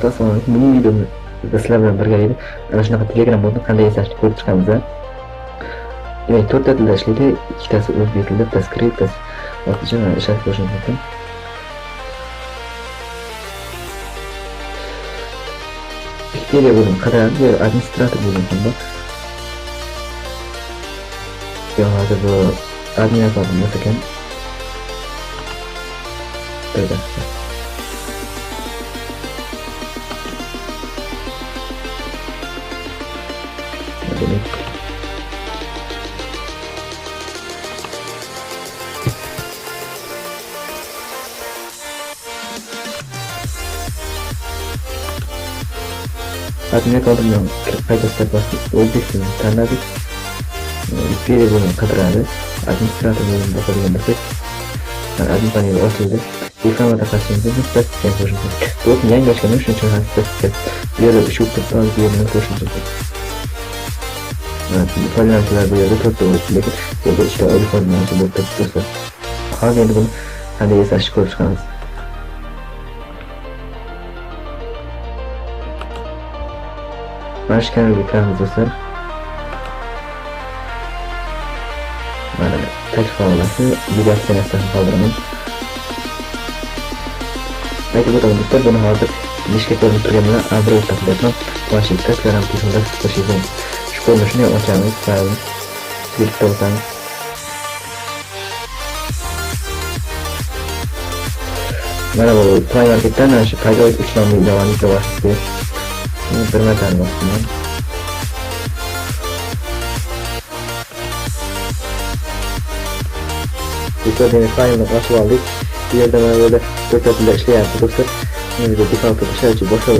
Assalomu alaykum. Bugungi videomizda sizlar bilan birgalikda ana shunaqa Telegram botni qanday yasashni ko'rib chiqamiz. Demak, 4 ta tilda ishlaydi, ikkitasi o'zbek tilida, bittasi kirill, bittasi latincha ishlatib ko'rishimiz mumkin. Wikipedia bo'limi qaraymiz, bu administrator bo'limi ham bor. Yo'q, hozir bu admin akkaunt emas ekan. Bir daqiqa. Demek admin akkauntimdan kirib qayta bosib o'zbek tilini tanladik. Wikipedia bo'limi qidiradi. Administrator bo'limi bosadigan bo'lsak, admin paneli ochildi. Reklama tarqatishimiz mumkin, statistikani ko'rishimiz mumkin. Botni yangi ochganim shuning uchun ham statistika bu yerda shu turibdi, bu yerni ko'rishimiz mumkin. Foydalanuvchilar bu yerda 4 ta bo'ldi, lekin bu yerda 3 ta oylik foydalanuvchi bo'lib turibdi do'stlar. Hozir endi buni qanday yasashni ko'rib chiqamiz. Mana shu kanalga kiramiz do'stlar. Mana taklif holasi video opsiyasini qoldiraman. Aytib o'taman do'stlar, buni hozir ishga ko'rinib turgan bilan Android qilyapman. Planshetda sizlar ham telefonda qo'shingiz mumkin. Shu ko'rinishni ochamiz, faylni bitta bosamiz. Mana bu Play Marketdan mana shu Paydoid 3 nomli ilovani yuklab kerak. Bir marta bosdim. Do'stlar, demak faylni ochib oldik. Bu yerda mana bu yerda 4 tilda ishlayapti do'stlar. Endi default ishlovchi boshqa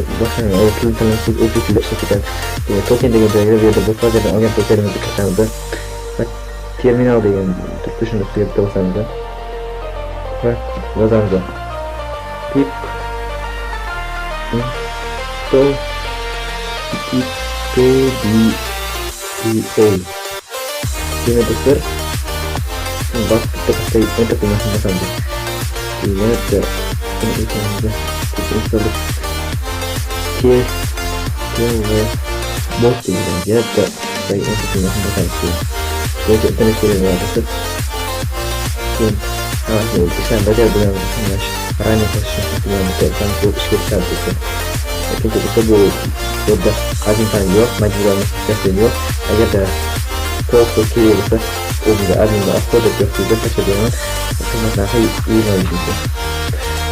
til tanlasiz o'zbek tilida ishlab ketadi. Demak, token degan joyga bu yerda browserdan olgan tokenimizni kiritamiz va terminal degan turibdi, shuni ustiga bitta bosamiz va yozamiz pip install wikipedia. Demak do'stlar, bosib bitta pastda enter tugmasini bosamiz. Yana bitta install t t v bot degan yana bitta enter tugmasini bosamiz. Keyin internet kerak bo'ladi do'stlar. Keyin ishlarni bajarib bo'lganimizdan so'ng mana shu rani qo'shishni bu ishga tushadi do'stlar. Chunki do'stlar bu yerda admin panel yo'q, majburiy almashtirish yo'q. Agarda to'liq kerak bo'lsa, o'zimga adminga olib qo'y deb yoqingizga tashlab beraman. Xizmat narxi 20 ming so'm.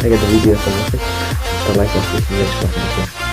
Agarda video yoqqan bo'lsa, bitta like bosib, esingizdan chiqmasin do'stlar.